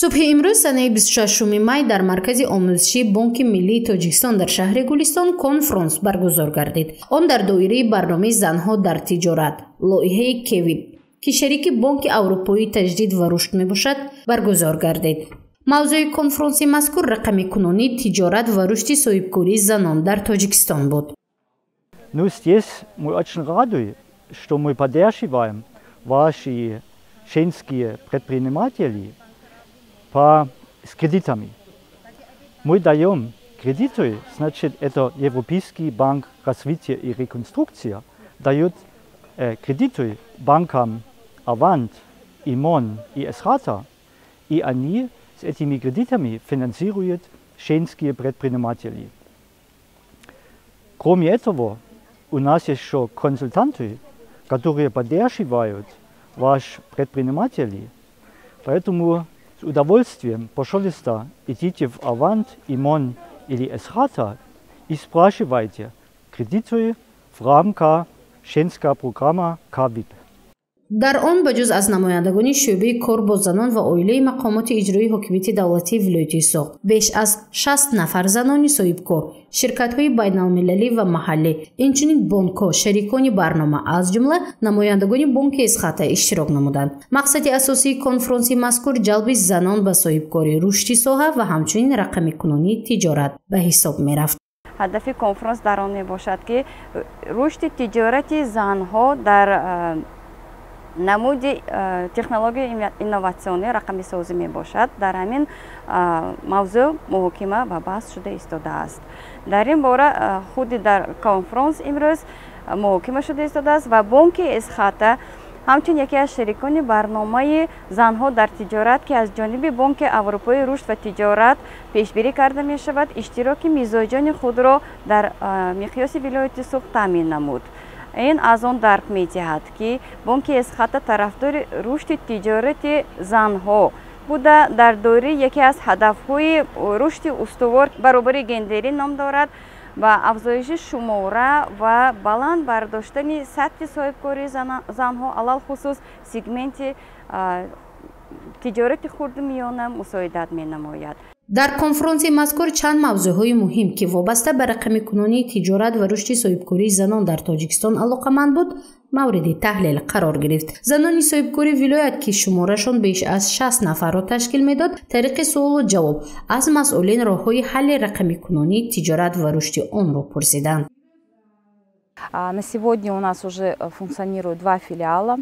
Субҳи имрӯз, санаи 26 май, дар маркази омӯзишии Бонки миллии Тоҷикистон дар шаҳри Гулистон конфронс баргузор гардид. Он дар доираи барномаи «Занҳо дар тиҷорат», лоиҳаи КЕВИП, ки шарики Бонки Аврупоии таҷдид ва рушд мебошад, баргузор гардид. Мавзӯи конфронси мазкур рақамикунонии тиҷорат ва рушди соҳибкории занон дар Тоҷикистон буд. Ну, здесь мы очень рады, что мы поддерживаем ваши женские предприниматели с кредитами. Мы даем кредиты, значит, это Европейский банк развития и реконструкции дает кредиты банкам Авант, Имон и Эсхата, и они с этими кредитами финансируют женские предприниматели. Кроме этого, у нас еще консультанты, которые поддерживают ваши предприниматели. Поэтому с удовольствием, пожалуйста, идите в Авант, Имон или Эсхата и спрашивайте кредиты в рамках женского программы КВИП. Дар он ба ҷуз аз намояндагони шӯъбаи кор бо занон ва оилаи мақомоти иҷроии ҳокимияти давлатии вилояти Суғд беш аз 60 нафар занони соҳибкор, ширкатҳои байналмилалӣ ва маҳаллӣ, инчунин бонкҳо, шарикони барнома, аз ҷумла намояндагони бонки Эсхата иштирок намуданд. Мақсади асосии конфронси мазкур ҷалби занон ба соҳибкорӣ, рушди соҳа ва ҳамчунин рақамикунонии тиҷорат ба ҳисоб мерафт. Ҳадафи конфронс дар он мебошад, ки рушди тиҷорати занҳо дар намуди технологияи инноватсионӣ, рақамисозӣ мебошад. Дар ҳамин мавзӯъ муҳокима ва баҳс шуда истодааст. Дар ин бора худи дар конфронс имрӯз муҳокима шуда истодааст ва бонки Эсхата ҳамчун яке аз шерикони барномаи «Занҳо дар тиҷорат», ки аз ҷониби Бонки Аврупои рушд ва тиҷорат пешбирӣ карда мешавад, иштироки мизоҷони худро дар миқёси вилояти Суғд таъмин намуд. Ин аз он дарк медиҳад, ки бонки Эсхата тарафдори рушди тиҷорати занҳо буда, дар доираи яке аз ҳадафҳои рушди устувор, баробари гендерӣ ном дорад, ва афзоиши шумора ва баланд бардоштани сатҳи соҳибкории занҳо, алалхусус сегменти тиҷорати хурду миёна, мусоидат менамояд. Дар конфронси мазкур чанд мавзӯъҳои муҳим, ки вобаста ба рақамикунонии тиҷорат ва рушди соҳибкории занон дар Тоҷикистон алоқаманд буд, мавриди таҳлил қарор гирифт. Занони соҳибкори вилоят, ки шуморашон беш аз 60 нафарро ташкил медод, тариқи суолу ҷавоб аз масъулин роҳҳои ҳалли рақамикунонии тиҷорат ва рушди онро пурсиданд. На сегодня у нас уже функционируют два филиала.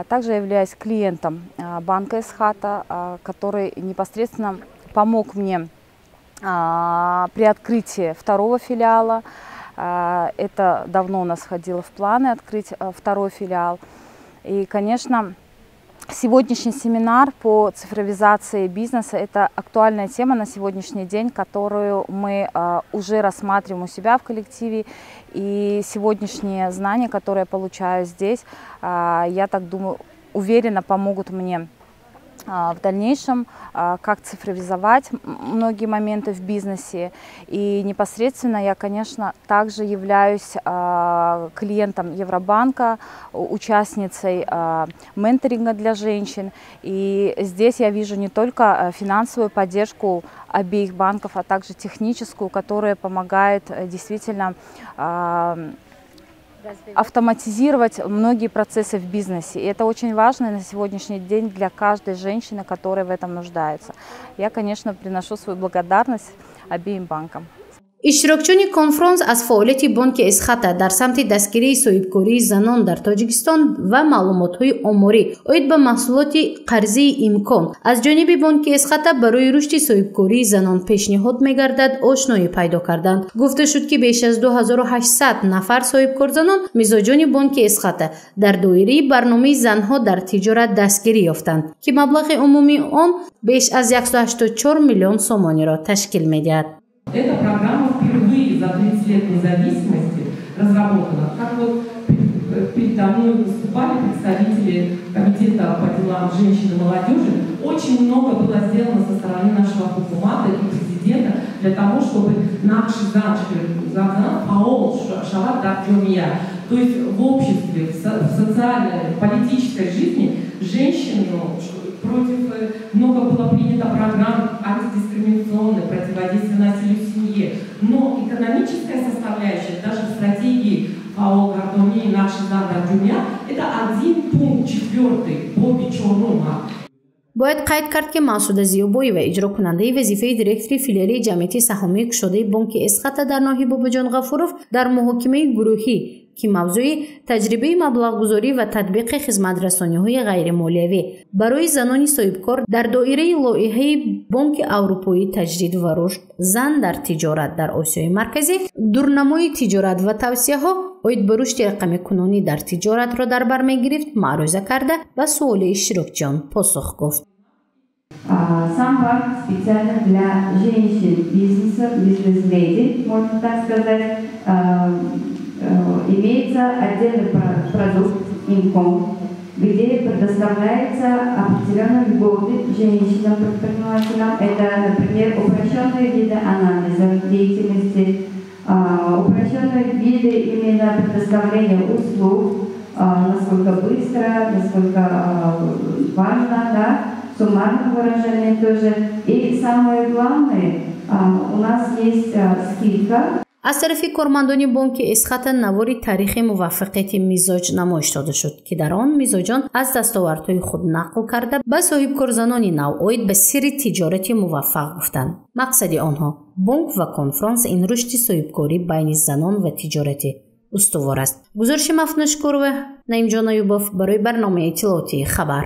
Также я являюсь клиентом банка Эсхата, который непосредственно помог мне при открытии второго филиала. Это давно у нас входило в планы — открыть второй филиал. И, конечно, сегодняшний семинар по цифровизации бизнеса – это актуальная тема на сегодняшний день, которую мы уже рассматриваем у себя в коллективе. И сегодняшние знания, которые я получаю здесь, я так думаю, уверенно помогут мне в дальнейшем, как цифровизовать многие моменты в бизнесе. И непосредственно я, конечно, также являюсь клиентом Евробанка, участницей менторинга для женщин. И здесь я вижу не только финансовую поддержку обеих банков, а также техническую, которая помогает действительно автоматизировать многие процессы в бизнесе. И это очень важно на сегодняшний день для каждой женщины, которая в этом нуждается. Я, конечно, приношу свою благодарность обеим банкам. Иштирокчиёни конфронс аз фаъолияти бонки Эсхата дар самти дастгирии соҳибкории занон дар Тоҷикистон ва маълумотҳои оморӣ оид ба маҳсулоти қарзии Имкон аз ҷониби бонки Эсхата барои рушди соҳибкории занон пешниҳод мегардад, ошноӣ пайдо карданд. Гуфта шуд, ки беш аз 2800 нафар соҳибкорзанон, мизоҷони бонки Эсхата, дар доираи барномаи «Занҳо дар тиҷорат» дастгирӣ ёфтанд, ки маблағи умумии он беш аз 184 миллион сомониро ташкил медиҳад. Эта программа впервые за 30 лет независимости разработана. Как вот передо мной выступали представители Комитета по делам женщин и молодежи, очень много было сделано со стороны нашего хукумата и президента для того, чтобы нақши зан фаъол шавад дар ҷомеа. То есть в обществе, в социальной, в политической жизни женщину против много было принято. противодействие насилию в семье. Но экономическая составляющая, даже в стратегии Фаъолгардонии нақши зан дар ҷомеа, это один пункт, четвертый, боби чорума. Бояд қайд кард, ки Маъсуда Зиёбоева, иҷрокунандаи вазифаи директори филиали ҷамъияти саҳомии кушодаи бонки Эсхата дар ноҳияи Бобоҷон Ғафуров, дар муҳокимаи гурӯҳӣ, ки мавзӯи таҷрибаи маблағгузорӣ ва татбиқи хизматрасониҳои ғайримолиявӣ барои занони соҳибкор дар доираи лоиҳаи Бонки Аврупоии таҷдид ва рушд «Зан дар тиҷорат дар Осиёи Марказӣ: дурнамои тиҷорат ва тавсияҳо оид ба рушди рақамикунонӣ дар тиҷоратро дар бар мегирифт, маърӯза карда, ба суоли иштирокчиён посух гуфт. Сам банк специально для женщин бизнеса, бизнес-леди, можно так сказать, имеется отдельный продукт «Имкон», где предоставляется определенные льготы женщинам-предпринимателям. Это, например, упрощенные виды анализа деятельности, упрощенные виды именно предоставления услуг, насколько быстро, насколько важно, да, суммарное выражение тоже. И самое главное, у нас есть скидка. Аз тарафи кормандони бонки Эсхата навори таърихи муваффақияти мизоҷ намоиш дода шуд, ки дар он мизоҷон аз дастовардҳои худ нақл карда, ба соҳибкорзанони нав оид ба сирри тиҷорати муваффақ гуфтанд. Мақсади онҳо, бонк ва конфронс ин рушди соҳибкорӣ байни занон ва тиҷорати устувор аст. Гузориши Мафнушкурова, Наимҷон Аюбов барои барномаи иттилоотии «Хабар».